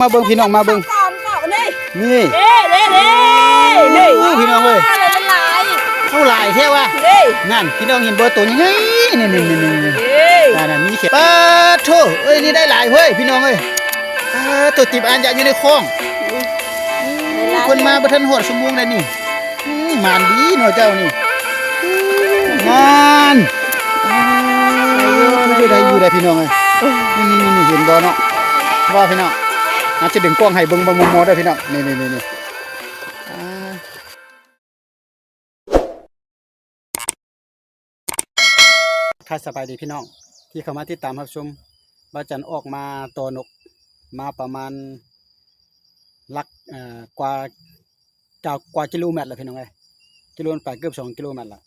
ມາເບິ່ງພີ່ນ້ອງ ມາເບິ່ງ ນີ້ ນີ້ ນີ້ ນີ້ ໂອ້ ພີ່ນ້ອງເອີຍ ເຂົ້າຫຼາຍແທ້ວ່າ ນີ້ ນັ້ນ ພີ່ນ້ອງເຫັນບໍ່ ໂຕໃຫຍ່ໆ ນີ້ ນີ້ ນີ້ ນີ້ ນັ້ນ ມີແຄ່ ປາດໂທ້ ເອີຍ ນີ້ໄດ້ຫຼາຍເວີຍ ພີ່ນ້ອງເອີຍ ປາດໂທ້ ຕິບອານຍະຢູ່ໃນຄອງ ເພິ່ນມາບໍ່ທັນຮອດຊົ່ວໂມງໃດນີ້. ອືມ ໝານດີເນາະເຈົ້ານີ້ ອືມ ໝານ ເອີ ໄດ້ຢູ່ໄດ໋ພີ່ນ້ອງເອີຍ ນີ້ໆໆ ເຫັນບໍ່ເນາະ ວ່າພີ່ນ້ອງ ອາດຈະດຶງກ້ອງໃຫ້ເບິ່ງບໍ່ມໍ່ໆ ເດີພີ່ນ້ອງ ນີ້ໆໆ ອ່າ. ທັກທາຍສະບາຍດີພີ່ນ້ອງທີ່ເຂົ້າມາຕິດຕາມຮັບຊົມ ບ່າວຈັນອອກມາຕໍ່ນົກມາປະມານຫຼັກ ເອີ ກວ່າ ກວ່າກິໂລແມັດແລ້ວພີ່ນ້ອງເອີຍ ກິໂລແມັດປາຍ ເກືອບສອງກິໂລແມັດແລ້ວ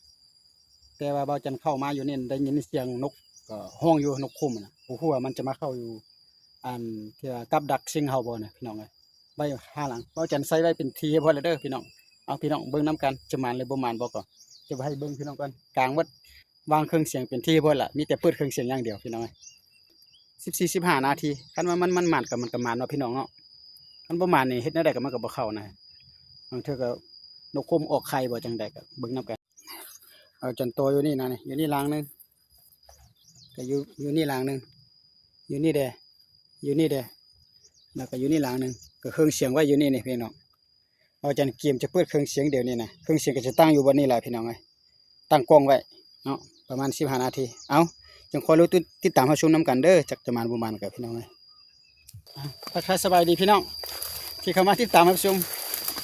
ແຕ່ວ່າບ່າວຈັນເຂົ້າມາຢູ່ນີ້ໄດ້ຍິນສຽງນົກ ກໍຮ້ອງຢູ່ ນົກຂຸມນະ ບໍ່ຮູ້ວ່າມັນຈະມາເຂົ້າຢູ່ ອັນທີ່ວ່າກັບດັກຊິງເຮົາບໍ່ນະພີ່ນ້ອງເອີຍ. ໄວ້ຂ້າງຫຼັງ ບ່າວຈັນໃສ່ໄວ້ເປັນທີ່ຮຽບຮ້ອຍແລ້ວເດີພີ່ນ້ອງ ເອົາພີ່ນ້ອງເບິ່ງນຳກັນ ຈະໝານຫຼືບໍ່ໝານບໍ່ກໍ ຈະໃຫ້ເບິ່ງພີ່ນ້ອງກ່ອນ ກາງໝົດ ວາງເຄື່ອງສຽງເປັນທີ່ຮຽບຮ້ອຍລະ ມີແຕ່ເປີດເຄື່ອງສຽງຢ່າງດຽວພີ່ນ້ອງເອີຍ ສິບສີ່ ສິບຫ້ານາທີ ຄັນວ່າມັນ ມັນໝານກໍ ມັນກໍໝານເນາະພີ່ນ້ອງເນາະ ຄັນບໍ່ໝານນີ້ເຮັດແນວໃດກໍມັນກໍບໍ່ເຂົ້ານະ ບາງເທື່ອກໍນົກຂຸມອອກໄຂ່ບໍ່ ຈັ່ງໃດກໍເບິ່ງນຳກັນ. ເອົາຈັນໂຕຢູ່ນີ້ນະ ນີ້ ຢູ່ນີ້ຫຼັງໜຶ່ງ ກໍຢູ່ ຢູ່ນີ້ຫຼັງໜຶ່ງ ຢູ່ນີ້ແດ່ ຢູ່ນີ້ແດ່ ແລ້ວກໍຢູ່ນີ້ຫຼັງໜຶ່ງ ກໍເຄື່ອງສຽງໄວ້ຢູ່ນີ້ນີ້ພີ່ນ້ອງ ເອົາຈັນກຽມຈະເປີດເຄື່ອງສຽງດຽວນີ້ນະ ເຄື່ອງສຽງກໍຈະຕັ້ງຢູ່ບ່ອນນີ້ແຫຼະພີ່ນ້ອງເອີຍ ຕັ້ງກ້ອງໄວ້ເນາະ ປະມານສິບຫ້ານາທີ ເອົາ ຈັ່ງຄ່ອຍລຸດຕິດຕາມຮັບຊົມນຳກັນເດີ ຈັກຈະໝານບໍ່ໝານກໍພີ່ນ້ອງເອີຍ. ອ່າ ທັກທາຍສະບາຍດີພີ່ນ້ອງທີ່ເຂົ້າມາຕິດຕາມຮັບຊົມ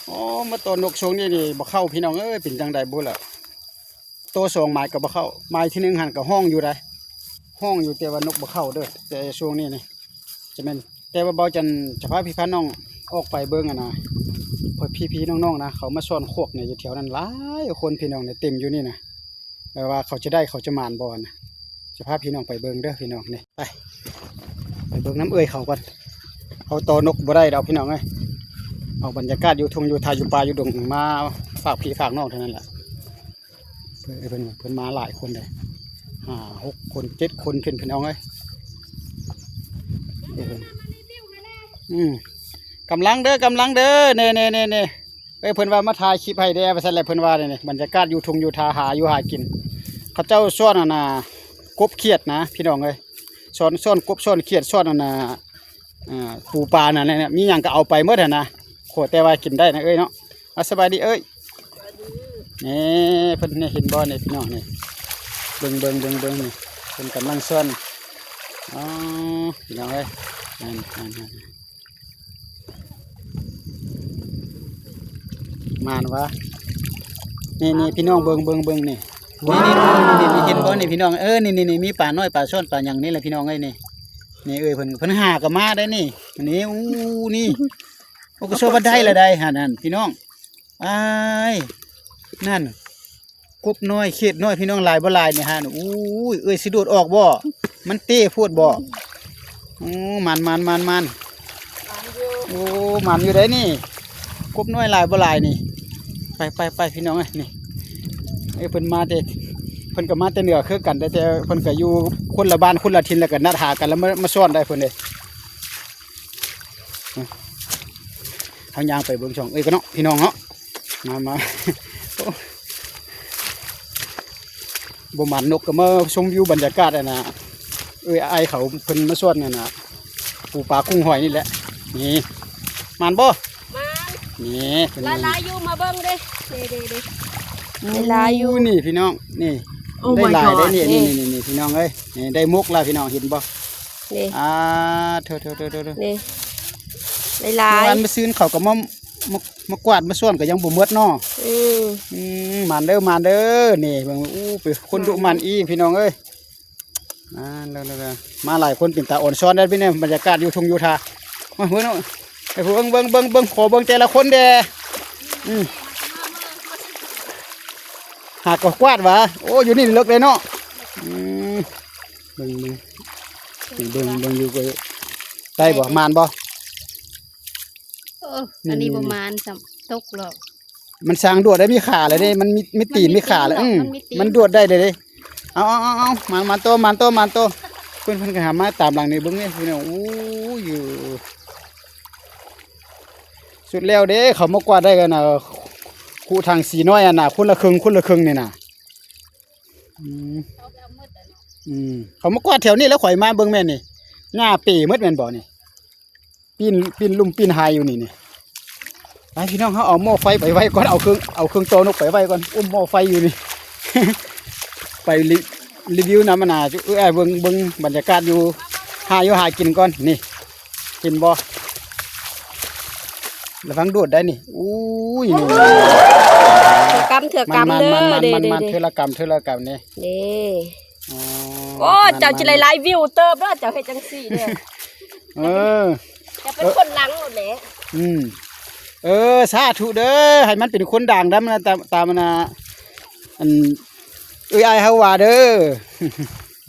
ໂອ້ ມາຕໍ່ນົກຊ່ວງນີ້ນີ້ບໍ່ເຂົ້າພີ່ນ້ອງເອີຍ ເປັນຈັ່ງໃດບໍ່ລະ ໂຕສອງໝາຍກໍບໍ່ເຂົ້າ ໝາຍທີໜຶ່ງຫັ້ນກໍຮ້ອງຢູ່ໃດ ຮ້ອງຢູ່ແຕ່ວ່ານົກບໍ່ເຂົ້າເດີ ແຕ່ຊ່ວງນີ້ນີ້ຈະແມ່ນ ແຕ່ວ່າບ່າວຈັນຈະພາພີ່ພານ້ອງອອກໄປເບິ່ງຫັ້ນນະ ເພື່ອພີ່ໆນ້ອງໆນະ ເຂົາມາຊ່ອນຄວກນີ້ຢູ່ແຖວນັ້ນຫຼາຍຄົນພີ່ນ້ອງ ເຕັມຢູ່ນີ້ນະ ແຕ່ວ່າເຂົາຈະໄດ້ ເຂົາຈະໝານບໍ່ຫັ້ນນະ ຈະພາພີ່ນ້ອງໄປເບິ່ງເດີພີ່ນ້ອງນີ້ ໄປ ໄປເບິ່ງນຳເອື້ອຍເຂົາກ່ອນ ເຮົາຕໍ່ນົກບໍ່ໄດ້ດອກພີ່ນ້ອງເອີຍ ເອົາບັນຍາກາດຢູ່ທົ່ງຢູ່ທາ ຢູ່ປ່າຢູ່ດົງມາຝາກພີ່ຝາກນ້ອງເທົ່ານັ້ນແຫຼະ ເອີ ເພິ່ນ ເພິ່ນມາຫຼາຍຄົນເດ້ ຫ້າ ຫົກຄົນ ເຈັດຄົນເພິ່ນ ພີ່ນ້ອງເອີຍ ເອີ ເພິ່ນ ອືມ ກຳລັງເດີ ກຳລັງເດີ ນີ້ໆໆ ເອີ ເພິ່ນວ່າມາຖ່າຍຄລິບໃຫ້ແດ່ວ່າຊັ້ນແຫຼະ ເພິ່ນວ່ານີ້ ບັນຍາກາດຢູ່ທົ່ງຢູ່ທາ ຫາຢູ່ຫາກິນ ເຂົາເຈົ້າຊ່ອນອັນນ່າ ກົບຂຽດນະ ພີ່ນ້ອງເອີຍ ຊ່ອນ ຊ່ອນກົບ ຊ່ອນຂຽດ ຊ່ອນອັນນ່າ ອ່າ ປູປານັ້ນແຫຼະ ມີຫຍັງກໍເອົາໄປໝົດຫັ້ນນະ ຂໍແຕ່ວ່າກິນໄດ້ນະເອື້ອຍເນາະ ອ່າ ສະບາຍດີເອື້ອຍ ນີ້ ເພິ່ນນີ້ ເຫັນບໍ່ນີ້ພີ່ນ້ອງນີ້ ເບິ່ງໆໆໆ ນີ້ ເພິ່ນກຳລັງຊ່ອນ ອໍ ພີ່ນ້ອງເອີຍ ນັ້ນໆ ໝານຫວາ ນີ້ໆ ພີ່ນ້ອງເບິ່ງໆໆ ນີ້ ນີ້ໆໆ ເຫັນບໍ່ນີ້ພີ່ນ້ອງ ເອີ ນີ້ໆໆ ມີປານ້ອຍປາຊ່ອນປາຫຍັງນີ້ແຫຼະພີ່ນ້ອງເອີຍ ນີ້ ນີ້ເອີຍ ເພິ່ນ ເພິ່ນຫາກໍມາໄດ້ນີ້ ນີ້ ອູ້ ນີ້ ໂອ້ ກໍໂຊວ່າໄດ້ລະໄດ໋ຫັ້ນ ນັ້ນພີ່ນ້ອງ ອ້າຍ ນັ້ນ ກົບນ້ອຍ ຂຽດນ້ອຍ ພີ່ນ້ອງ ຫຼາຍບໍ່ຫຼາຍນີ້ຫັ້ນ ອູ້ຍ ເອື້ອຍຊິໂດດອອກບໍ່ ມັນເຕ້ໂພດບໍ່ ໂອ້ ໝານໆໆໆ ໂອ້ ໝານຢູ່ໃດ໋ນີ້ ກົບນ້ອຍຫຼາຍບໍ່ຫຼາຍນີ້ ໄປໆໆ ພີ່ນ້ອງເອີຍ ນີ້ ເອີ ເພິ່ນມາແຕ່ ເພິ່ນກໍມາແຕ່ເໜືອຄືກັນ ແຕ່ ແຕ່ເພິ່ນກໍຢູ່ຄົນລະບ້ານຄົນລະຖິ່ນ ແລ້ວກໍນັດຫາກັນ ແລ້ວມາ ມາຊ່ອນໄດ້ເພິ່ນເດ້ ເຮົາຍ່າງໄປເບິ່ງຊ່ອງເອື້ອຍກ່ອນເນາະ ພີ່ນ້ອງເນາະ ມາ ມາ ໂອ້ ບໍ່ໝານນົກກໍມາຊົມວິວບັນຍາກາດ ອັນນ່າ ເອື້ອຍອ້າຍເຂົາເພິ່ນມາຊ່ອນ ອັນນ່າ ປູປາກຸ້ງຫອຍນີ້ແຫຼະ ນີ້ ໝານບໍ່ ໝານ ນີ້ ເພິ່ນ ຫຼາຍໆຢູ່ ມາເບິ່ງເດ້ ເດ້ໆໆ ອືມ ຫຼາຍຢູ່ ນີ້ພີ່ນ້ອງ ນີ້ ໂອ້ ໄດ້ຫຼາຍເດ້ ມາຍກັອດ ນີ້ ນີ້ ນີ້ ນີ້ ພີ່ນ້ອງເອີຍ ນີ້ ໄດ້ມົກແລ້ວ ພີ່ນ້ອງເຫັນບໍ່ ນີ້ ອ່າ ໂທໆໆໆ ນີ້ ຫຼາຍໆ ເມື່ອວານມາຊືນເຂົາກໍມາ ມາ ມາກວາດມາຊ່ອນກໍຍັງບໍ່ໝົດເນາະ ອືມ ອືມ ໝານເດີ ໝານເດີ ນີ້ເບິ່ງ ອູ້ ເປັນຄົນດຸໝັ່ນອີ່ ພີ່ນ້ອງເອີຍ ມາ ມາຫຼາຍຄົນເປັນຕາອ່ອນຊ້ອນໄດ໋ພີ່ນ້ອງ ບັນຍາກາດຢູ່ທົ່ງຢູ່ທາ ມາເບິ່ງເນາະ ໃຫ້ເບິ່ງ ເບິ່ງ ເບິ່ງ ເບິ່ງ ຂໍເບິ່ງແຕ່ລະຄົນແດ່ ອືມ ຫາກໍກວາດຫວາ ໂອ້ ຢູ່ນີ້ເລິກເດ້ເນາະ ອືມ ເບິ່ງ ເບິ່ງ ເບິ່ງ ເບິ່ງຢູ່ ໄດ້ບໍ່ ໝານບໍ່? ເອີ ອັນນີ້ ນີ້ ບໍ່ໝານຊ້ຳ ຕົກແລ້ວ ມັນຊ່າງດວດໄດ້ ມີຂາແລ້ວເດ້ ມັນມີ ມີຕີນ ມັນມີ ມີຂາແລ້ວ ຕີນ ອືມ ມັນມີຕີນ ມັນດວດໄດ້ເດ້ ເອົາ ເອົາ ເອົາ ເອົາ ໝານ ໝານຕໍ່ ໝານຕໍ່ ໝານຕໍ່ ເພິ່ນ ເພິ່ນກໍຫາມາຕາມຫຼັງນີ້ ເບິ່ງນີ້ ພີ່ນ້ອງ ໂອ້ຍ ຢູ່ ສຸດແລ້ວເດ້ ເຂົາມາກວາດໄດ້ກັນນະ ຄຸຖັງສີນ້ອຍຫັ້ນນະ ຄົນລະເຄິ່ງ ຄົນລະເຄິ່ງນີ້ນະ. ອືມ ເຂົາໄປເອົາໝົດແລ້ວເນາະ ອືມ ເຂົາມາກວາດແຖວນີ້ແລ້ວ ຂ້ອຍມາເບິ່ງແມ່ນນີ້ ຫຍ້າເປໝົດແມ່ນບໍ່ນີ້? ປີ້ນ ປີ້ນລຸ່ມປີ້ນໄຮຢູ່ນີ້ນີ້. ໄປພີ່ນ້ອງ ເຮົາເອົາໝໍ້ໄຟໄປໄວ້ກ່ອນ ເອົາເຄື່ອງ ເອົາເຄື່ອງຕໍ່ນົກໄປໄວ້ກ່ອນ ອຸ້ມໝໍ້ໄຟຢູ່ນີ້. ໄປຣີ ຣີວິວນຳອັນນ່າ ເອີ ເບິ່ງ ເບິ່ງບັນຍາກາດຢູ່ ຫາຢູ່ຫາກິນກ່ອນນີ້. ເຫັນບໍ່? ລະວັງໂດດໄດ້ນີ້. ອູ້ຍ ນີ້ ເທື່ອກຳ ເທື່ອກຳເດີ ມັນ ເດີ ມັນ ເດີ ມັນ ເທື່ອລະກຳ ເທື່ອລະກຳນີ້. ນີ້ ອໍ ໂອ້ ເຈົ້າຊິໄດ້ຫຼາຍວິວເຕີບເດີ ເຈົ້າເຮັດຈັ່ງຊີ້ເດີ. ເອີ ຈະເປັນຄົນດັງໂລດແຫຼະ. ອືມ ເອີ ສາທຸເດີ ໃຫ້ມັນເປັນຄົນດັງນຳນະ ຕາມ ຕາມອັນນ່າ ອັນ ເອີຍ ອ້າຍເຮົາວ່າເດີ.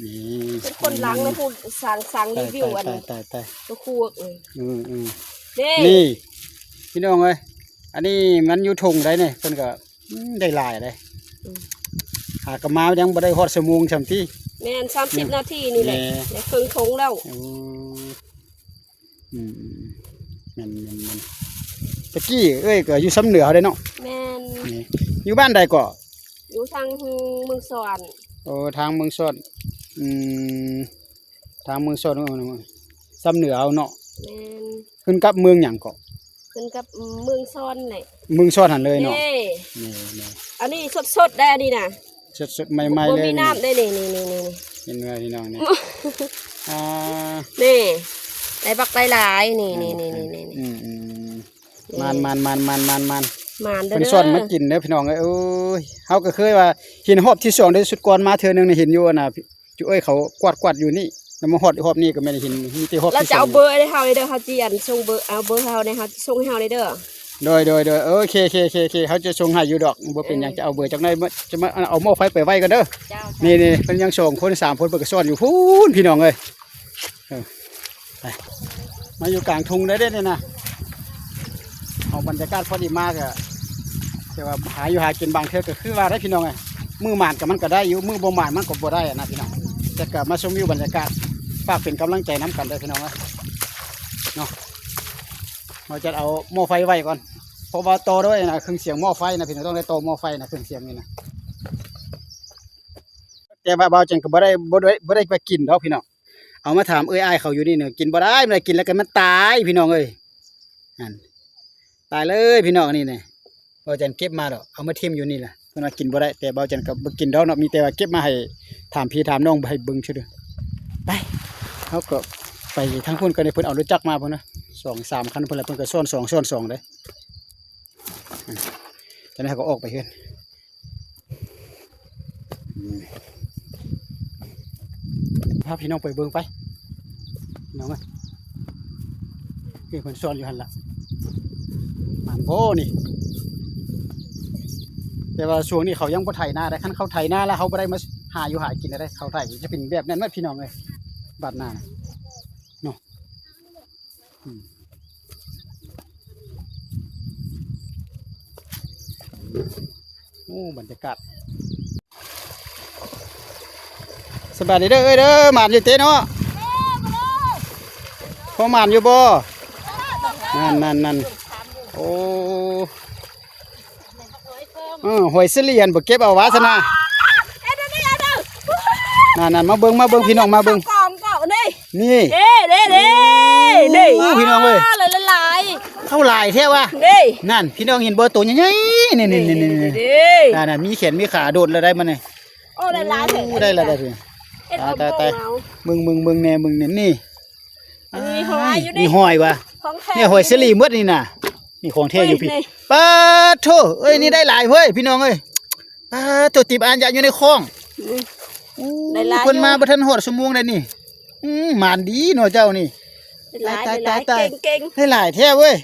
ນີ້ ເປັນຄົນຫຼັງເລີຍ ຜູ້ສ້າງ ສ້າງຣີວິວອັນ ຕາຍ ຕາຍ ຕາຍ ຕົວຄູກ. ເອີ ເອີ ເອີ ນີ້ ນີ້ພີ່ນ້ອງເອີຍ ອັນນີ້ມັນຢູ່ທົ່ງໃດນີ້ ເພິ່ນກໍ ອືມ ໄດ້ຫຼາຍເດ້. ອືມ ຫາກໍມາຍັງບໍ່ໄດ້ຮອດຊົ່ວໂມງຊ້ຳຕິ. ແມ່ນ ສາມສິບນາທີນີ້ແຫຼະ ແມ່ນ ໄດ້ເຄິ່ງຖົງແລ້ວ. ໂອ້ ອືມ ອືມ ແມ່ນ ແມ່ນ ແມ່ນ ຕະກີ້ເອີຍກໍຢູ່ຊຳເໜືອເຮົາເດ້ເນາະ. ແມ່ນ ນີ້ ຢູ່ບ້ານໃດເກາະ? ຢູ່ທາງເມືອງຊອນ. ໂອ້ ທາງເມືອງຊອນ ອືມ ທາງເມືອງຊອນ ຊຳເໜືອເຮົາເນາະ. ແມ່ນ ຂຶ້ນກັບເມືອງຫຍັງເກາະ? ຂຶ້ນກັບເມືອງຊອນແຫຼະ ເມືອງຊອນຫັ້ນເລີຍເນາະ. ນີ້ ນີ້ ນີ້ ອັນນີ້ສົດໆໄດ໋ ອັນນີ້ນະ ສົດໆໃໝ່ໆເລີຍ ບໍ່ມີນ້ຳເດ້. ນີ້ ນີ້ ນີ້ ນີ້ ເຫັນບໍ່ພີ່ນ້ອງນີ້? ອ່າ ນີ້ ໄດ້ບັກໄດ້ຫຼາຍ ນີ້ ນີ້ ນີ້ ນີ້ ນີ້ ອືມ ອືມ ນີ້ ມັນ ມັນ ມັນ ມັນ ມັນ ມັນ ມັນເດີ ເພິ່ນສ້ອນມາກິນເດີພີ່ນ້ອງເອີຍ. ໂອ້ຍ ເຮົາກໍເຄີຍວ່າເຫັນຮອບທີສອງເດ້ ຊຸດກ່ອນມາເທື່ອໜຶ່ງນີ້ເຫັນຢູ່ອັນນ່າ ຈຸເອີຍ ເຂົາກວາດ ກວາດຢູ່ນີ້ ແລ້ວມາຮອດຮອບນີ້ກໍແມ່ນເຫັນ ມີແຕ່ຮອບທີສອງ. ລາວຈະເອົາເບີໃຫ້ເຮົາເດີ ເຮົາຊິອັນສົ່ງເບີ ເອົາເບີເຮົາໃຫ້ເຮົາ ສົ່ງໃຫ້ເຮົາແດ່ເດີ. ໂດຍ ໂດຍ ໂດຍ ໂອເຄ ເຄ ເຄ ເຮົາຈະສົ່ງໃຫ້ຢູ່ດອກ ບໍ່ເປັນຫຍັງ. ເອີ ຈະເອົາເບີຈັກໜ້ອຍ ຈະມາ ເອົາໝໍ້ໄຟໄປໄວ້ກ່ອນເດີ. ເຈົ້າ ນີ້ ນີ້ ເພິ່ນຍັງສອງຄົນສາມຄົນ ເພິ່ນກໍຊ້ອນຢູ່ພຸ້ນພີ່ນ້ອງເອີຍ. ເອີ ໄປ ມາຢູ່ກາງທົ່ງເດີເດນີ້ນະ. ເອົາບັນຍາກາດພໍດີມາກະ ແຕ່ວ່າຫາຢູ່ຫາກິນບາງເທື່ອກໍຄືວ່າໄດ້ພີ່ນ້ອງເອີຍ ມື້ໝານກໍມັນກໍໄດ້ຢູ່ ມື້ບໍ່ໝານມັນກໍບໍ່ໄດ້ນະພີ່ນ້ອງ. ແຕ່ກໍມາຊົມວິວບັນຍາກາດ ຝາກເປັນກຳລັງໃຈນຳກັນເດີພີ່ນ້ອງເອີຍເນາະ. ເຮົາຈະເອົາໝໍ້ໄຟໄວ້ກ່ອນ ເພາະວ່າຕໍ່ດ້ວຍນະ ເຄື່ອງສຽງໝໍ້ໄຟນະພີ່ນ້ອງ ຕ້ອງໄດ້ຕໍ່ໝໍ້ໄຟນະ ເຄື່ອງສຽງນີ້ນະ. ແຕ່ວ່າບ່າວຈັນກໍບໍ່ໄດ້ ບໍ່ໄດ້ ບໍ່ໄດ້ໄປກິນດອກພີ່ນ້ອງ. ເອົາມາຖາມເອື້ອຍອ້າຍເຂົາຢູ່ນີ້ນະ ກິນບໍ່ໄດ້ ບໍ່ໄດ້ກິນແລ້ວກໍມັນຕາຍພີ່ນ້ອງເອີຍ. ຫັ້ນ ຕາຍເລີຍພີ່ນ້ອງ. ອັນນີ້ນະ ບ່າວຈັນເກັບມາດອກ ເອົາມາຖິ້ມຢູ່ນີ້ລະ ເພິ່ນວ່າກິນບໍ່ໄດ້ ແຕ່ບ່າວຈັນກໍບໍ່ກິນດອກເນາະ ມີແຕ່ວ່າເກັບມາໃຫ້ ຖາມພີ່ຖາມນ້ອງ ໃຫ້ເບິ່ງຊື່ໆ. ໄປ ເຮົາກໍໄປທາງພຸ້ນກໍໄດ້ ເພິ່ນເອົາລົດຈັກມາພຸ້ນນະ ສອງສາມຄັນພຸ້ນລະ ເພິ່ນກໍຊ້ອນສອງຊ້ອນສອງເດ້. ອືມ ຈາກນັ້ນເຮົາກໍອອກໄປເຮືອນ. ອືມ ພາພີ່ນ້ອງໄປເບິ່ງໄປ ພີ່ນ້ອງເອີຍ. ເອີ ເພິ່ນຊ້ອນຢູ່ຫັ້ນລະ ໝານບໍ່ນີ້? ແຕ່ວ່າຊ່ວງນີ້ເຂົາຍັງບໍ່ໄຖນາໄດ໋. ຄັນເຂົາໄຖນາແລ້ວ ເຮົາບໍ່ໄດ້ມາຫາຢູ່ຫາກິນໄດ້. ເຂົາໄຖຈະເປັນແບບນັ້ນໝົດ ພີ່ນ້ອງເອີຍ ບາດໜ້ານະເນາະ. ອືມ ໂອ້ ບັນຍາກາດ. ສະບາຍດີເດີເອີຍເດີ ໝານຢູ່ຕິເນາະ? ພໍໝານຢູ່ບໍ່? ນັ້ນໆໆ ໂອ້ ເອີ ຫອຍສາລີຫັ້ນບໍ່ເກັບເອົາວາສະໜາ. ນັ້ນໆ ມາເບິ່ງ ມາເບິ່ງ ພີ່ນ້ອງ ມາເບິ່ງ ກອງເກາະນີ້ ນີ້ ເດ້ ເດ້ ເດ້ ໂອ້ ນີ້ ພີ່ນ້ອງເອີຍ ຫຼາຍໆ ເຂົ້າຫຼາຍແທ້ວ່າ ນີ້ ນັ້ນ ພີ່ນ້ອງເຫັນບໍ່? ໂຕໃຫຍ່ໆ ນີ້ໆໆ ນີ້ ນີ້ ນີ້ ນີ້ ນີ້ ນັ້ນໆ ມີແຂນມີຂາໂດດແລ້ວໄດ໋ມັນນີ້. ໂອ້ ຫຼາຍໆ ໂອ້ ເດ້ ໄດ້ລະ ໄດ້ລະ ເຮັດ ຕາຍ ເອົາ ຕາຍ ຕາຍ ເອົາ ເບິ່ງ ເບິ່ງ ເບິ່ງແດ່ ເບິ່ງແດ່ ນີ້ ອັນນີ້ຫອຍຢູ່ນີ້ ມີຫອຍວ່າ ຂອງແທ້ ນີ້ຫອຍສາລີໝົດນີ້ນະ ນີ້ຂອງແທ້ຢູ່ພີ້. ໂອ້ຍ ນີ້ ປາດໂທ້ ເອີຍ ນີ້ໄດ້ຫຼາຍເວີຍ ພີ່ນ້ອງເອີຍ ປາດໂທ້ ຕິບອານຍາຢູ່ໃນຄ້ອງ. ອືມ ໂອ້ ໄດ້ຫຼາຍ ເພິ່ນມາບໍ່ທັນຮອດຊົ່ວໂມງໃດນີ້. ອືມ ໝານດີເນາະເຈົ້ານີ້ ໄດ້ຫຼາຍ ຕາຍ ຕາຍ ຕາຍ ເກັ່ງໆ ໄດ້ຫຼາຍແທ້ເວີຍ. ດ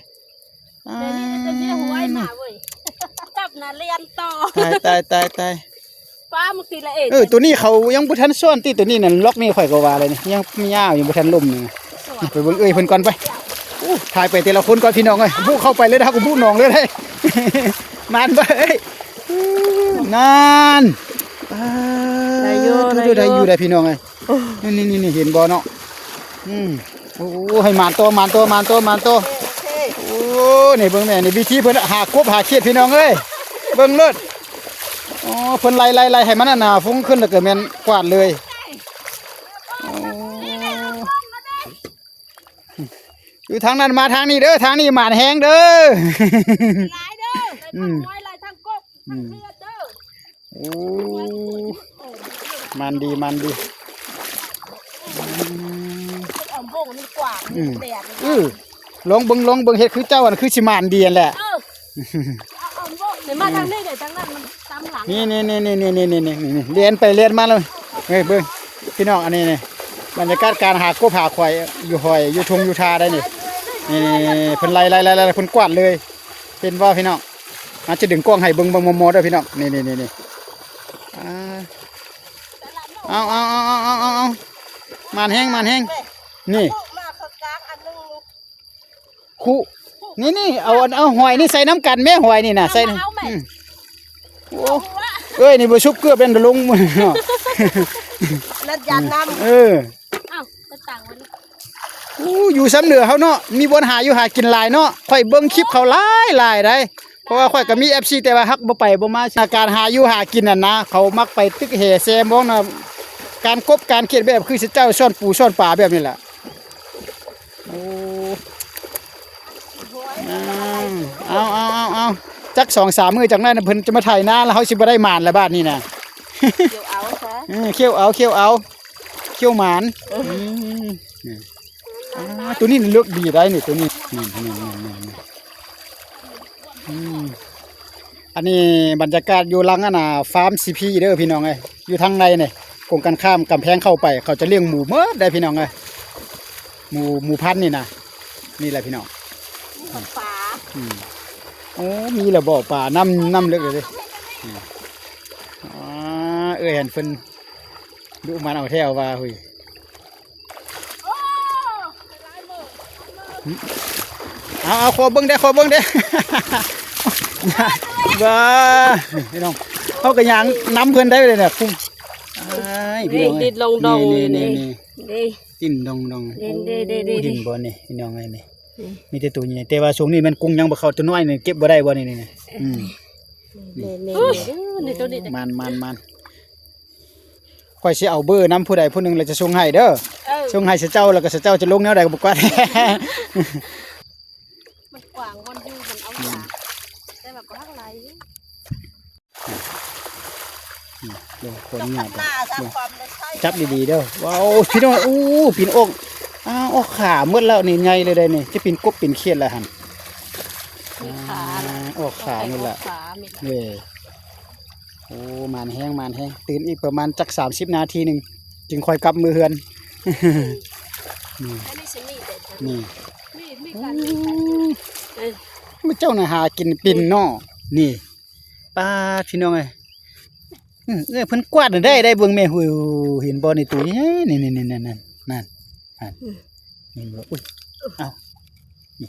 ຽວນີ້ມັນຈະມີຫວຍມາເວີຍ ຈັບນະລຽນຕໍ່ ຕາຍ ຕາຍ ຕາຍ ຕາຍ. ປາ ມື້ກີ້ລະເອ ເອີ ໂຕນີ້ເຂົາຍັງບໍ່ທັນຊ້ອນຕິ ໂຕນີ້ນັ້ນ ລັອກນີ້ຂ້ອຍກໍວ່າແລ້ວນີ້ ຍັງຍາວຢູ່ ບໍ່ທັນລົ້ມນີ້. ໄປເບິ່ງເອື້ອຍເພິ່ນກ່ອນໄປ. ໂອ້ ຖ່າຍໄປແຕ່ລະຄົນກ່ອນ ພີ່ນ້ອງເອີຍ ບຸເຂົ້າໄປເລີຍ ເຮົາກໍບຸໜອງເລີຍໄດ໋. ມານບໍ່ເອີຍ ນັ້ນ ໄດ້ຢູ່ ໄດ້ຢູ່ ໄດ້ຢູ່ ໄດ້ພີ່ນ້ອງເອີຍ. ໂອ້ ນີ້ໆໆ ເຫັນບໍ່ເນາະ? ອືມ ໂອ້ ໃຫ້ໝານຕໍ່ ໝານຕໍ່ ໝານຕໍ່ ໝານຕໍ່. ໂອເຄ ໂອ້ ນີ້ເບິ່ງແມ່ ນີ້ວິທີເພິ່ນຫາກົບຫາຂຽດ ພີ່ນ້ອງເອີຍ ເບິ່ງໂລດ. ອໍ ເພິ່ນໄລ່ໆໆ ໃຫ້ມັນອັນນ່າ ຟຸ້ງຂຶ້ນ ແລ້ວກໍແມ່ນກວາດເລີຍ. ໂອ້ ຢູ່ທາງນັ້ນມາທາງນີ້ເດີ ທາງນີ້ໝານແຮງເດີ ຫຼາຍເດີ ອືມ ທັງຫອຍຫຼາຍ ທັງກົບ ອືມ ທັງເລືອດເດີ. ໂອ້ ມັນດີ ມັນດີ ອືມ ອ້ອມວົງມັນກວ້າງ ອືມ ແດດ ເອີ ລອງເບິ່ງ ລອງເບິ່ງ ເຮັດຄືເຈົ້າ ອັນຄືຊິໝານດີຫັ້ນແຫຼະ ເອີ ອ້ອມວົງ ໄດ້ມາທາງນີ້ ໄດ້ທາງນັ້ນມັນຕາມຫຼັງ ນີ້ໆໆໆໆ ແລ່ນໄປແລ່ນມາເລີຍ. ເອີ ເບິ່ງ ພີ່ນ້ອງ ອັນນີ້ນີ້ ບັນຍາກາດການຫາກົບຫາຂອຍ ຢູ່ຫອຍ ຢູ່ທົ່ງຢູ່ທ່າໄດ໋ນີ້ ນີ້ໆໆ ເພິ່ນໄລ່ໆໆ ເພິ່ນກວາດເລີຍ ເຫັນບໍ່ພີ່ນ້ອງ? ອາດຈະດຶງກ້ອງໃຫ້ເບິ່ງ ເບິ່ງມໍ່ໆ ເດີພີ່ນ້ອງ ນີ້ໆໆໆ ອ່າ ເອົາໆໆໆໆໆ ໝານແຮງ ໝານແຮງ ນີ້ ຄຸ ນີ້ໆ ເອົາ ເອົາຫອຍນີ້ໃສ່ນຳກັນແມ່ ຫອຍນີ້ນະ ໃສ່ ເອົາແມ່ ອືມ ໂອ້ ເອີຍ ນີ້ບໍ່ສຸກເກືອບແມ່ນລົງ ລັດຢານນ້ຳ ເອີ ອ້າວ ກໍຕັ້ງໄວ້ນີ້ ໂອ້ ຢູ່ຊຳເໜືອເຮົາເນາະ ມີບ່ອນຫາຢູ່ຫາກິນຫຼາຍເນາະ ຂ້ອຍເບິ່ງຄລິບເຂົາຫຼາຍໆ ໃດ໋ ເພາະວ່າຂ້ອຍກໍມີເອັຟຊີ ແຕ່ວ່າຮັກບໍ່ໄປບໍ່ມາ ການຫາຢູ່ຫາກິນຫັ້ນນະ ເຂົາມັກໄປຕຶກແຫແຊມອງນະ ການກົບການຂຽດແບບຄືເຈົ້າຊ້ອນປູຊ້ອນປາແບບນີ້ແຫຼະ. ໂອ້ ເອົາໆໆໆ ຈັກສອງສາມມື້ຈັ່ງນັ້ນເພິ່ນຈະມາໄຖນາ ແລ້ວເຮົາຊິບໍ່ໄດ້ໝານລະບາດນີ້ນະ ຂຽວເອົາຊະ ເອີ ຂຽວເອົາ ຂຽວເອົາ ຂຽວໝານ ອືມ ນີ້ ອ່າ ໂຕນີ້ເລິກດີໄດ໋ນີ້ ໂຕນີ້ ນີ້ໆໆໆ ອືມ ອັນນີ້ບັນຍາກາດຢູ່ຫຼັງອັນນ່າ ຟາມຊີພີເດີພີ່ນ້ອງເອີຍ ຢູ່ທາງໃນນີ້ ກົງກັນຂ້າມກຳແພງເຂົ້າໄປ ເຂົາຈະລ້ຽງໝູໝົດໄດ໋ພີ່ນ້ອງເອີຍ ໝູ ໝູພັນນີ້ນະ ນີ້ແຫຼະພີ່ນ້ອງ ປາ ອືມ ໂອ້ ມີແລ້ວບໍ່ປາ ນ້ຳ ນ້ຳເລິກເລີຍເດ້ ອືມ ອ່າ ເອີຍ ເຫັນເພິ່ນດຸໝັ່ນເອົາແທ້ເອົາວ່າ ຫຸຍ ເອົາໆ ຂໍເບິ່ງແດ່ ຂໍເບິ່ງແດ່ ບ້າ ພີ່ນ້ອງ ເຮົາກໍຍ່າງນຳເພິ່ນໄດ້ເລີຍນະ ພຸ້ນ ອ້າຍ ພີ່ນ້ອງເອີຍ ດິນດອງໆ ນີ້ໆໆ ນີ້ ດິນດອງໆ ເຫັນບໍ່ນີ້ ພີ່ນ້ອງເອີຍນີ້ ອືມ ມີແຕ່ໂຕໃຫຍ່ ແຕ່ວ່າຊ່ວງນີ້ແມ່ນກຸງຍັງບໍ່ເຂົ້າ ໂຕນ້ອຍນີ້ເກັບບໍ່ໄດ້ບໍ່ນີ້ ນີ້ ອືມ ແມ່ນໆ ນີ້ ໂຕນີ້ ມັນໆໆ ຂ້ອຍຊິເອົາເບີນຳຜູ້ໃດຜູ້ໜຶ່ງ ແລ້ວຈະສົ່ງໃຫ້ເດີ ເອີ ສົ່ງໃຫ້ເຂົາເຈົ້າ ແລ້ວກໍເຂົາເຈົ້າຈະລົງແນວໃດກໍບໍ່ກວາດ ມັນກວ້າງບ່ອນຢູ່ ມັນເອົາຢາກ ແຕ່ວ່າກໍຮັກຫຼາຍຢູ່ ອືມ ເບິ່ງ ຂໍອະນຸຍາດເດີ ຈັບດີໆເດີ ວ້າວ ພີ່ນ້ອງ ໂອ້ ປີນອອກ ອ້າວ ອອກຂາໝົດແລ້ວນີ້ ໃຫຍ່ເລີຍເດ້ນີ້ ຈະປີນກົບປີນຂຽດແລ້ວຫັ້ນ ມີຂາ ອ່າ ອອກຂາໝົດແລ້ວ ເອີ ໂອ້ ໝານແຮງ ໝານແຮງ ຕື່ນອີກປະມານຈັກສາມສິບນາທີໜຶ່ງ ຈຶ່ງຄ່ອຍກັບມືເຮືອນ ນີ້ ອັນນີ້ຊິມີແຕ່ ນີ້ ມີ ມີການ ອືມ ເອີ ເຈົ້ານະຫາກິນເປັນເນາະ ນີ້ ປາດ ພີ່ນ້ອງເອີຍ ອືມ ເອີ ເພິ່ນກວາດໄດ້ ໄດ້ເບິ່ງແມ່ ຫູ ເຫັນບໍ່ ໃນໂຕນີ້ ນີ້ໆໆ ນັ້ນ ນັ້ນ ນັ້ນ ອືມ ເຫັນບໍ່ ອຸ້ຍ ເອົ້າ ນີ້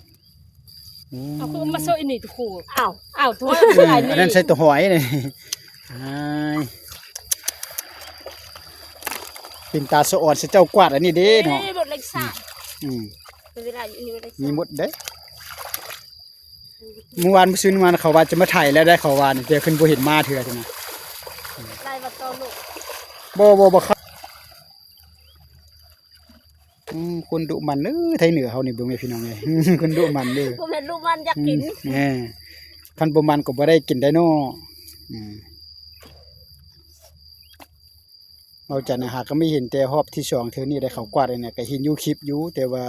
ໂອ້ ເອົາ ຄືມາໂຊະອີ່ນີ້ ໂອ້ ອ້າວ ອ້າວ ໂທ້ ເອີ ອັນນັ້ນໃສ່ໂຕຫອຍນີ້ ອ້າຍ ເປັນຕາສະອອນ ເຂົາເຈົ້າກວາດອັນນີ້ເດ້ເນາະ ເອີ ລົດເລັກຊາ ອືມ ເວລາຢູ່ນີ້ ມີໝົດເດ້ ມື້ວານມື້ຊືນມາເຂົາວ່າຈະມາໄຖແລ້ວໄດ໋ ເຂົາວ່ານີ້ ແຕ່ເພິ່ນບໍ່ເຫັນມາເທື່ອຊັ້ນນະ ໄລ່ມາຕໍ່ລູກ ບໍ່ ບໍ່ ບໍ່ ອືມ ຄົນດຸໝັ່ນເດີ ໄທເໜືອເຮົານີ້ ເບິ່ງແມ່ພີ່ນ້ອງເອີຍ ຄົນດຸໝັ່ນເດີ ບໍ່ແມ່ນດຸໝັ່ນ ຢາກກິນ ອືມ ແມ່ ຄັນບໍ່ໝັ່ນກໍບໍ່ໄດ້ກິນໄດ໋ເນາະ ອືມ ເວົ້າຈັນນະ ຫາກໍມີເຫັນແຕ່ຮອບທີສອງ ເທື່ອນີ້ໄດ້ເຂົ້າກວາດ ອັນນີ້ກໍເຫັນຢູ່ຄລິບຢູ່ ແຕ່ວ່າ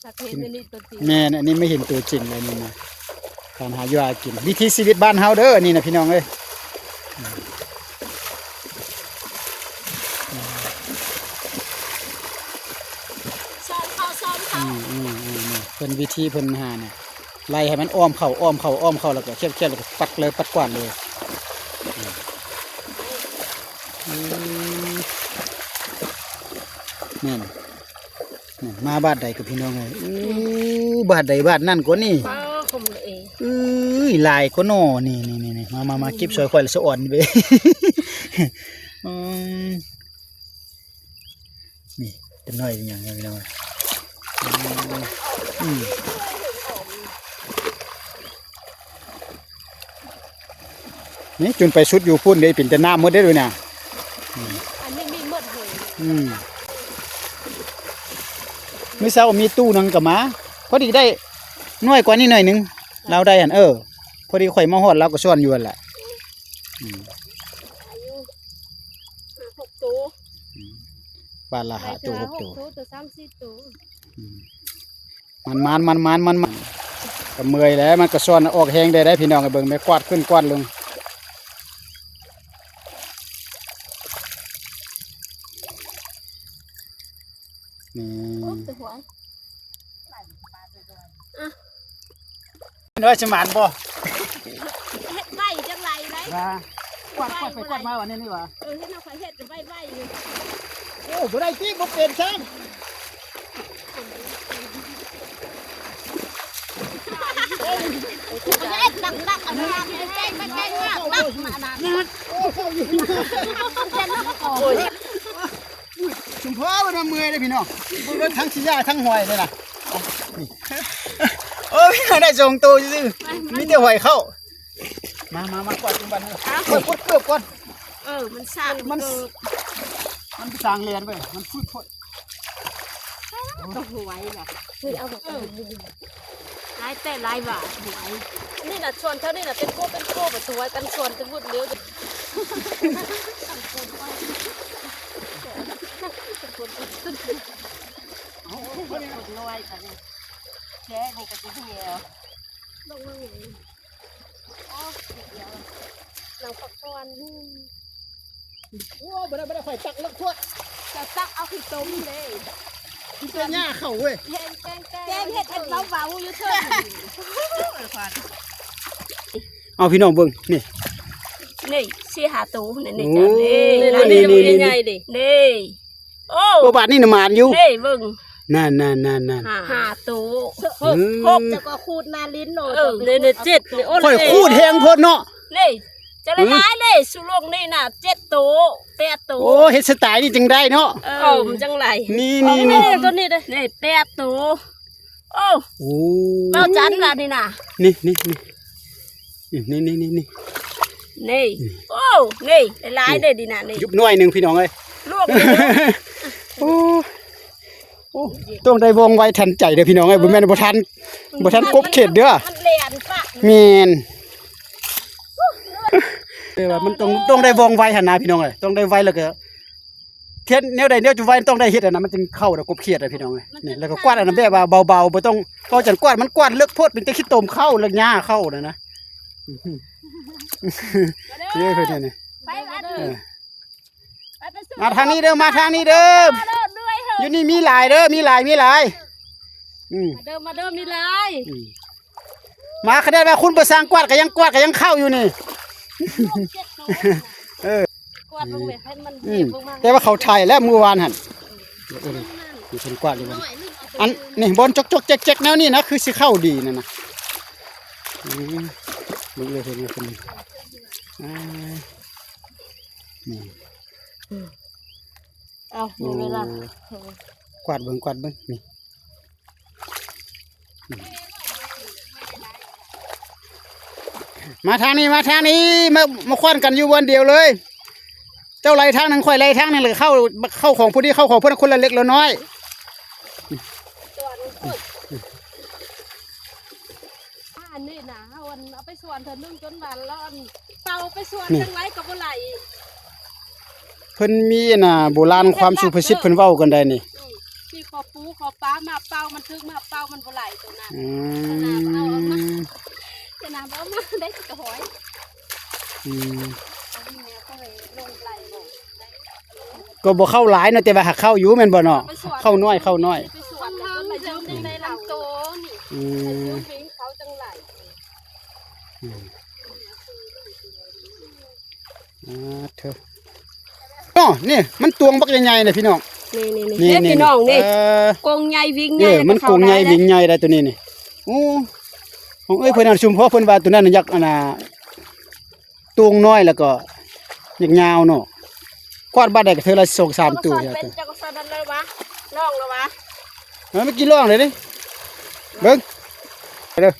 ຢາກເຫັນອັນນີ້ຕົວຈິງ ແມ່ນ ອັນນີ້ມາເຫັນຕົວຈິງແລ້ວນີ້ນະ ການຫາຢູ່ຫາກິນ ວິຖີຊີວິດບ້ານເຮົາເດີ ອັນນີ້ນະ ພີ່ນ້ອງເອີຍ ອືມ ອືມ ອືມ ເພິ່ນວິທີເພິ່ນຫານະ ໄລ່ໃຫ້ມັນອ້ອມເຂົ້າ ອ້ອມເຂົ້າ ອ້ອມເຂົ້າ ແລ້ວກໍຄຽບໆ ແລ້ວກໍປັດເລີຍ ປັດກວາດເລີຍ ອືມ ອືມ ແມ່ນ. ນັ້ນ ມາບາດໃດກໍພີ່ນ້ອງເອີຍ ອູ້ ບາດໃດບາດນັ້ນກວ່ານີ້ ປ້າ ຄົມເອ ເອີຍ ຫຼາຍກວ່າໜໍ່ ນີ້ໆໆ ມາໆໆ ເກັບຊ່ອຍຂ້ອຍລະສະອອນເວີຍ ອືມ ນີ້ ເປັນໜ້ອຍເປັນຫຍັງເນາະພີ່ນ້ອງເອີຍ ອືມ ອືມ ນີ້ຈົນໄປສຸດຢູ່ພຸ້ນເດ້ ເປັນແຕ່ນ້ຳໝົດເດ້ດຽວນີ້. ອັນນີ້ມີໝົດເຮີຍ. ອືມ ມື້ເຊົ້າມີຕູ້ໜຶ່ງກໍມາ ພໍດີໄດ້ນ້ອຍກວ່ານີ້ໜ້ອຍໜຶ່ງ ລາວໄດ້ຫັ້ນ. ເອີ ພໍດີຂ້ອຍມາຮອດລາວກໍຊ້ອນຢູ່ຫັ້ນແຫຼະ. ອືມ ອາຍຸຫ້າຫົກໂຕ. ອືມ ບາດລະຫ້າໂຕຫົກໂຕ ໂຕສາມສີ່ໂຕ. ອືມ ມັນໆໆໆ ກໍເມື່ອຍແຫຼະ ມັນກໍຊ້ອນອອກແຮງໄດ້ ໄດ້ພີ່ນ້ອງ. ໃຫ້ເບິ່ງ ແມ່ກວາດຂຶ້ນກວາດລົງ ນີ້. ໂອ້ ຕົວຫວຍ ນ້ອຍສະໝານບໍ່? ເຮັດໄວຈັ່ງໄວໄດ໋. ວ່າກວາດ ກວາດໄປກວາດມາວ່າແນວນີ້ຫວາ? ເອີ ເຮັດເນາະ ຂ້ອຍເຮັດໄວໆຢູ່. ໂອ້ ບໍ່ໄດ້ຕິ ບໍ່ເປັນຊ້ຳ. ເຮັດໜັກໆ ອັນນັ້ນໜັກ ແກ້ງມາ ແກ້ງມາ ໜັກມາ ໜັກ. ໂອ້ ເຂົ້າຢູ່ ເປັນນະ. ໂອ້ຍ ຊຸມພໍ່ບໍ່ໄດ້ເມື່ອຍເດ້ພີ່ນ້ອງ ເບິ່ງເດີ ທັງຂີ້ຫຍ້າທັງຫອຍເດ້ລະ. ໂອ້ຍ ໄດ້ສອງໂຕຊື່ໆ ມີແຕ່ຫອຍເຂົ້າ. ມາ ມາ ມາກວາດຈຸບັນນີ້ ກວາດເກີບກ່ອນ. ເອີ ມັນສ້າງ ມັນ ມັນສ້າງແລ່ນເວີຍ ມັນຟຶດໂພດ. ກໍຫວຍແຫຼະ ເອີ ເອົາແບບ ເອີ ຫຼາຍແຕ່ຫຼາຍຫວ່າຫວຍ. ອັນນີ້ນະ ສວນແຖວນີ້ນະ ເປັນໂຄເປັນໂຄ ບັດສວນກັນ ສວນແຕ່ວຸດເລີຍ. ເອົາ ຄົນນ້ອຍກັນແທ້ ນີ້ກໍຊິເຫ່ວ ລົງມາເລີຍ. ອໍ ເຮັດແລ້ວ ນັ່ງພັກຜ່ອນ. ໂອ້ ບໍ່ໄດ້ ບໍ່ໄດ້ ຂ້ອຍຕັກເລິກໂພດ ຈະຕັກເອົາຂີ້ຕົມເດ້ ມີແຕ່ຫຍ້າເຂົ້າເວີຍ. ແກງ ແກງ ແກງ ແກງເຮັດອັນເບົາໆຢູ່ເທິງ. ເອົາ ພີ່ນ້ອງເບິ່ງ ນີ້ ນີ້ສີ່ຫ້າໂຕ ນີ້ ນີ້ ໂອ້ ນີ້ ນີ້ ນີ້ ນີ້ ນີ້ ນີ້ ໂອ້ ບາດນີ້ນະໝານຢູ່ ເດ້ ເບິ່ງ ນັ້ນໆໆໆ ຫ້າ ຫ້າໂຕ ຫົກ ຫົກ ເຈົ້າກໍຂູດໜ້າຫຼິ້ນເນາະ. ເອີ ເດ້ ເຈັດ ນີ້ ໂອ້ ຂ້ອຍຂູດແຮງໂພດເນາະ ນີ້ ຈະຫຼາຍເດ້ ສູ່ໂລກນີ້ນະ ເຈັດໂຕ ແປດໂຕ. ໂອ້ ເຮັດສະໄຕນີ້ຈຶ່ງໄດ້ເນາະ. ເອີ ມັນຈັ່ງໄດ້ ນີ້ ນີ້ ນີ້ ໂຕນີ້ເດ້ ນີ້ ແປດໂຕ. ໂອ້ ໂອ້ ເວົ້າຈັນລະນີ້ນະ ນີ້ ນີ້ ນີ້ ນີ້ ນີ້ ນີ້ ນີ້ ນີ້ ໂອ້ ນີ້ຫຼາຍໆເດ້ນີ້ນະ ນີ້ ຢຸບໜ້ອຍໜຶ່ງພີ່ນ້ອງເອີຍ ລວກນີ້. ໂອ້ ໂອ້ ຕ້ອງໄດ້ວ່ອງໄວທັນໃຈເດີ້ພີ່ນ້ອງເອີຍ ບໍ່ແມ່ນບໍ່ທັນ ບໍ່ທັນກົບເຂດເດີ້ ມັນແລ່ນປະ ແມ່ນ ແຕ່ວ່າມັນຕ້ອງ ຕ້ອງໄດ້ວ່ອງໄວຫັ້ນນະພີ່ນ້ອງເອີຍ ຕ້ອງໄດ້ໄວ ແລ້ວກໍ ເຮັດແນວໃດແນວຈະໄວ ຕ້ອງໄດ້ເຮັດອັນນັ້ນ ມັນຈຶ່ງເຂົ້າໄດ້ກົບເຂດເດ້ພີ່ນ້ອງເອີຍ. ນີ້ ແລ້ວກໍກວາດອັນນັ້ນແບບວ່າເບົາໆ ບໍ່ຕ້ອງ ເວົ້າຈັ່ງກວາດ ມັນກວາດເລິກໂພດ ເປັນແຕ່ຂີ້ຕົມເຂົ້າ ແລ້ວຫຍ້າເຂົ້ານັ້ນນະ. ເອີ ເອີ ໄປອັນນີ້ ເອີ ໄປ ໄປ ມາທາງນີ້ເດີ້ ມາທາງນີ້ເດີ້ ມາເດີ້ ຢູ່ນີ້ມີຫຼາຍເດີ້ ມີຫຼາຍ ມີຫຼາຍ. ອືມ ມາເດີ້ ມາເດີ້ ມີຫຼາຍ. ອືມ ມາຂະໜາດວ່າຄຸນບໍ່ສ້າງກວາດກໍຍັງກວາດກໍຍັງເຂົ້າຢູ່ນີ້. ເອີ ກວາດລົງເລີຍໃຫ້ມັນ ອືມ ເກັບລົງມາ ແຕ່ວ່າເຂົາໄຖແລ້ວມື້ວານຫັ້ນ ເອີ ນີ້ເພິ່ນກວາດຢູ່ ອັນນີ້ບ່ອນຈອກໆແຈກໆແນວນີ້ນະ ຄືຊິເຂົ້າດີນັ້ນນະ. ອືມ ເບິ່ງເລີຍ ເບິ່ງເລີຍ ເພິ່ນ ອ່າ ນີ້ ອືມ ເອົາ ໂອ້ ມີເວລາ ກວາດເບິ່ງ ກວາດເບິ່ງ ນີ້ ມາທາງນີ້ ມາທາງນີ້ ມາ ມາຄວັນກັນຢູ່ບ່ອນດຽວເລີຍ. ເຈົ້າໄລ່ທາງໜຶ່ງ ຂ້ອຍໄລ່ທາງໜຶ່ງ ແລ້ວເຂົ້າ ເຂົ້າຂອງຜູ້ນີ້ ເຂົ້າຂອງຜູ້ນັ້ນ ຄົນລະເລັກລະນ້ອຍ. ອັນນີ້ນະ ເຮົາອັນເອົາໄປສວນເທື່ອໜຶ່ງຈົນວ່າລະອັນເຕົາໄປສວນຈັ່ງໄວກໍບໍ່ໄຫຼ. ເພິ່ນມີອັນນ່າ ໂບລານຄວາມສຸພາສິດເພິ່ນເວົ້າກັນໄດ໋ນີ້ ອືມ ທີ່ຂໍປູຂໍປາມາເປົ່າ ມັນຖືກມາເປົ່າ ມັນບໍ່ໄຫຼໂຕນັ້ນ. ອືມ ຂະໜາດເອົາມາ ຂະໜາດເອົາມາໄດ້ແຕ່ຫອຍ. ອືມ ອັນນີ້ແມ່ເຂົາເລີຍລົງໄຫຼບໍ່ ກໍບໍ່ເຂົ້າຫຼາຍເນາະ ແຕ່ວ່າຫາກເຂົ້າຢູ່ແມ່ນບໍ່ເນາະ? ເຂົ້າໜ້ອຍ ເຂົ້າໜ້ອຍ ໄປສວນແລ້ວກໍມາຢືມໄດ້ຫຼາຍໂຕນີ້. ອືມ ຢືມເພິ່ນເຂົາຈັ່ງຫຼາຍ. ອືມ ອ່າ ເທີ ເນາະ ນີ້ມັນຕວງບັກໃຫຍ່ໆນະພີ່ນ້ອງ. ນີ້ໆໆ ນີ້ ນີ້ ພີ່ນ້ອງນີ້ ເອີ ກົງໃຫຍ່ວິງໃຫຍ່ ເອີ ມັນກົງໃຫຍ່ວິງໃຫຍ່ໄດ໋ໂຕນີ້ນີ້. ໂອ້ ຂອງເອີຍເພິ່ນອັນຊຸມພໍ່ເພິ່ນວ່າໂຕນັ້ນຢາກອັນນ່າ ຕົງນ້ອຍ ແລ້ວກໍຍາວໆເນາະ. ກວາດບາດໃດກໍເທື່ອລະສອງສາມໂຕ. ເຈົ້າກໍສອນເປັນ ເຈົ້າກໍສອນນັ້ນເລີຍຫວາ ລອງແລ້ວຫວາ. ເອີ ເມື່ອກີ້ລອງເລີຍເດ້ ເບິ່ງ ເດີ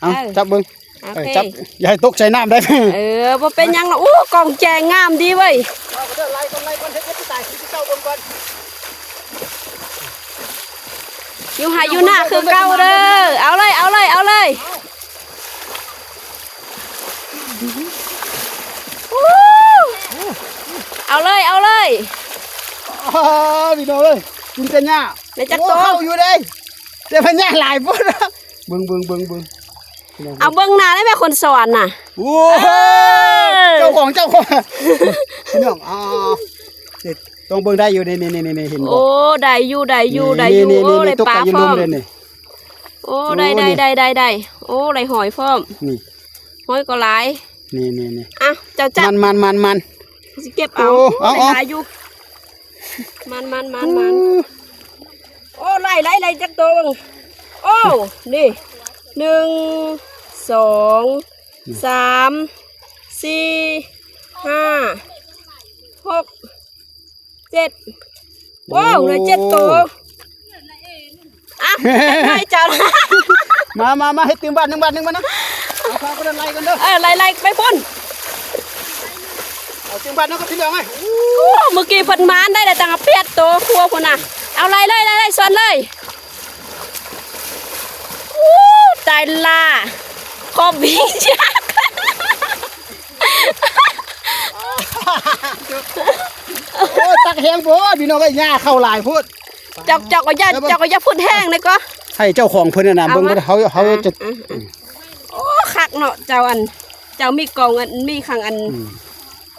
ເອົາ ເອີ ຈັບເບິ່ງ. ໂອເຄ ເອີ ຈັບ ຢ່າໃຫ້ຕົກໃສ່ນ້ຳໄດ້. ເອີ ບໍ່ເປັນຫຍັງດອກ. ໂອ້ ກອງແຈງງາມດີເວີຍ. ເອົາເດີ ໄລ່ກ່ອນ ໄລ່ກ່ອນ ເຮັດ ເຮັດທີ່ຕາຍ ທີ່ເຈົ້າເບິ່ງກ່ອນ. ຢູ່ໄຮ່ຢູ່ນາຄືເກົ່າເດີ. ເອົາເລີຍ ເອົາເລີຍ ເອົາເລີຍ. ເອົາເລີຍ ເອົາເລີຍ. ອ້າ ພີ່ນ້ອງເອີຍ ກິນແຕ່ຫຍ້າ. ໄດ້ຈັກໂຕ? ໂອ້ ເຂົ້າຢູ່ເດ້ ແຕ່ພະຍາດຫຼາຍໂພດ. ເບິ່ງ ເບິ່ງ ເບິ່ງ ເບິ່ງ ພີ່ນ້ອງ ເອົາເບິ່ງໜ້າໄດ້ແມ່ຄົນສອນນະ. ໂອ້ ເອີ ເຈົ້າຂອງ ເຈົ້າຂອງ ພີ່ນ້ອງ. ອ່າ ຕ້ອງເບິ່ງໄດ້ຢູ່ ນີ້ໆໆໆ ເຫັນບໍ່? ໂອ້ ໄດ້ຢູ່ ໄດ້ຢູ່ ໄດ້ຢູ່. ນີ້ໆໆ ໂອ້ ໄດ້ປາພ້ອມ. ໂອ້ ໂອ້ ໄດ້ ນີ້ ໄດ້ ໄດ້ ໄດ້ ໄດ້. ໂອ້ ໄດ້ຫອຍພ້ອມ. ນີ້ ຫອຍກໍຫຼາຍ. ນີ້ໆໆ ອ່ະ ເຈົ້າຈັບ. ມັນໆໆໆ ຊິເກັບເອົາ. ໂອ້ ເອົາໆ ຫຼາຍຢູ່. ມັນໆໆໆ ອືມ ໂອ້ ໄລ່ໆໆ ຈັກໂຕເບິ່ງ. ໂອ້ ນີ້ ໜຶ່ງ ສອງ ອືມ ສາມ ສີ່ ຫ້າ ຫົກ ເຈັດ. ໂອ້ ໂອ້ ໄດ້ເຈັດໂຕ. ອ່ະ ໄດ້ເຈັດໂຕ. ມາ ມາ ມາ ເຮັດຕື່ມບາດໜຶ່ງ ບາດໜຶ່ງມານະ. ເອົາພາໄປໄລ່ກັນເດີ. ເອີ ໄລ່ໆ ໄປພຸ້ນ. ເອົາຕື່ມບາດໜຶ່ງກັບພີ່ນ້ອງເອີຍ. ໂອ້ ມື້ກີ້ເພິ່ນມາໄດ້ ໄດ້ຕັ້ງແປດໂຕ ຄົວພຸ້ນນະ. ເອົາໄລ່ເລີຍ ໄລ່ເລີຍ ສອນເລີຍ. ໂອ້ ຕາຍລະ ຂອບວິງຈັກ. ໂອ້ຍ ຕັກແຮງໂພດ ພີ່ນ້ອງເອີຍ ຫຍ້າເຂົ້າຫຼາຍໂພດ. ເຈົ້າ ເຈົ້າກໍຢ່າ ເຈົ້າກໍຢ່າພຸດແຮງນະກໍ ໃຫ້ເຈົ້າຂອງເພິ່ນນະ ເອົາ ເບິ່ງ ມາ ເຮົາ ເຮົາຈະ ອືມ ອືມ ໂອ້ ຄັກເນາະ ເຈົ້າ ອັນ ເຈົ້າມີກອງ ອັນ ມີຄັງ ອັນ ອືມ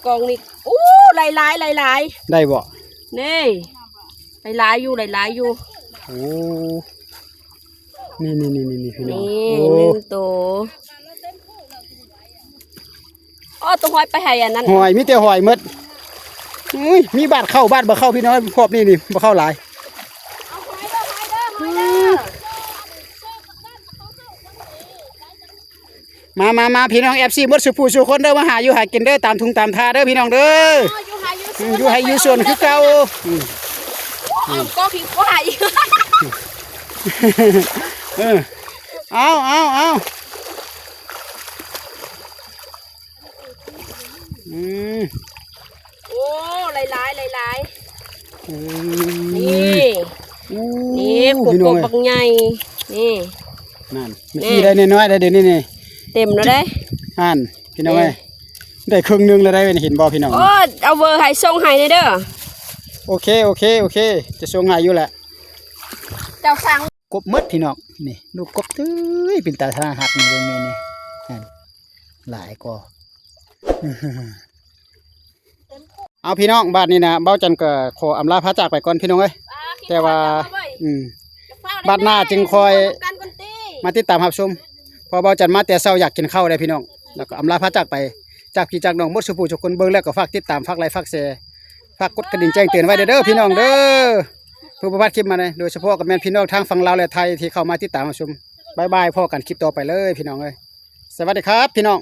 ກອງນີ້. ໂອ້ ຫຼາຍໆ ຫຼາຍໆ ໄດ້ບໍ່? ນີ້ ຫຼາຍໆຢູ່ ຫຼາຍໆຢູ່. ໂອ້ ນີ້ໆໆໆ ພີ່ນ້ອງ. ນີ້ ໂອ້ ໜຶ່ງໂຕ. ອໍ ຕົວຫອຍໄປໃຫ້ອັນນັ້ນ ຫອຍ ມີແຕ່ຫອຍໝົດ. ອຸ້ຍ ມີບາດເຂົ້າບາດບໍ່ເຂົ້າ ພີ່ນ້ອງ ພວກນີ້ນີ້ບໍ່ເຂົ້າຫຼາຍ. ມາ ມາ ມາ ພີ່ນ້ອງ ເອັຟຊີ ໝົດສູ່ຜູ້ສູ່ຄົນເດີ ມາຫາຢູ່ຫາກິນເດີ ຕາມທຸງຕາມທ່າເດີ ພີ່ນ້ອງເດີ. ຢູ່ໄຮ່ຢູ່ສວນ ຢູ່ໄຮ່ຢູ່ສວນຄືເກົ່າ. ອືມ ໂອ້ ເອົາກໍຄືຄວາຍ. ເອີ ເອົາ ເອົາ ເອົາ. ອືມ ໂອ້ ຫຼາຍໆ ຫຼາຍໆ. ອືມ ນີ້ ອູ້ ນີ້ ໂຄກ ພີ່ນ້ອງເອີຍ ບັກໃຫຍ່ ນີ້. ນັ້ນ ເມື່ອກີ້ ນີ້ ໄດ້ນ້ອຍໆ ໄດ້ເດ້ນີ້ ນີ້ ເຕັມແລ້ວເດ້. ຫັ້ນ ພີ່ນ້ອງເອີຍ ນີ້ ໄດ້ເຄິ່ງໜຶ່ງແລ້ວໄດ້ ເຫັນບໍ່ ພີ່ນ້ອງ? ໂອ້ ເອົາເບີໃຫ້ ສົ່ງໃຫ້ແດ່ເດີ. ໂອເຄ ໂອເຄ ໂອເຄ ຈະສົ່ງໃຫ້ຢູ່ແຫຼະ. ເຈົ້າສັ່ງ ກົບໝົດ ພີ່ນ້ອງ. ນີ້ ລູກກົບເອີຍ ເປັນຕາໜ້າຮັກນີ້ ເບິ່ງແມ່ນີ້. ຫັ້ນ ຫຼາຍກໍ ເອົາ ພີ່ນ້ອງ ບາດນີ້ນະ ເບົາຈັນກໍຂໍອຳລາພາຈາກໄປກ່ອນ ພີ່ນ້ອງເອີຍ. ແຕ່ວ່າ ອືມ ບາດໜ້າຈຶ່ງຄ່ອຍມາຕິດຕາມຮັບຊົມ ເພາະເບົາຈັນມາແຕ່ເຊົ້າ ຢາກກິນເຂົ້າເດ້ ພີ່ນ້ອງ. ແລ້ວກໍອຳລາພາຈາກໄປ ຈາກພີ່ຈາກນ້ອງໝົດສູ່ຜູ້ສູ່ຄົນ. ເບິ່ງແລ້ວກໍຝາກຕິດຕາມ ຝາກໄລຄ໌ ຝາກແຊ ຝາກກົດກະດິ່ງແຈ້ງເຕືອນໄວ້ເດີ ພີ່ນ້ອງເດີ ເພື່ອບໍ່ພາດຄລິບໃໝ່. ໂດຍສະເພາະກໍແມ່ນພີ່ນ້ອງທາງຝັ່ງລາວ ແລະ ໄທ ທີ່ເຂົ້າມາຕິດຕາມຮັບຊົມ. ບາຍບາຍ ພໍ້ກັນຄລິບຕໍ່ໄປເລີຍ ພີ່ນ້ອງເອີຍ. ສະຫວັດດີຄັບ ພີ່ນ້ອງ.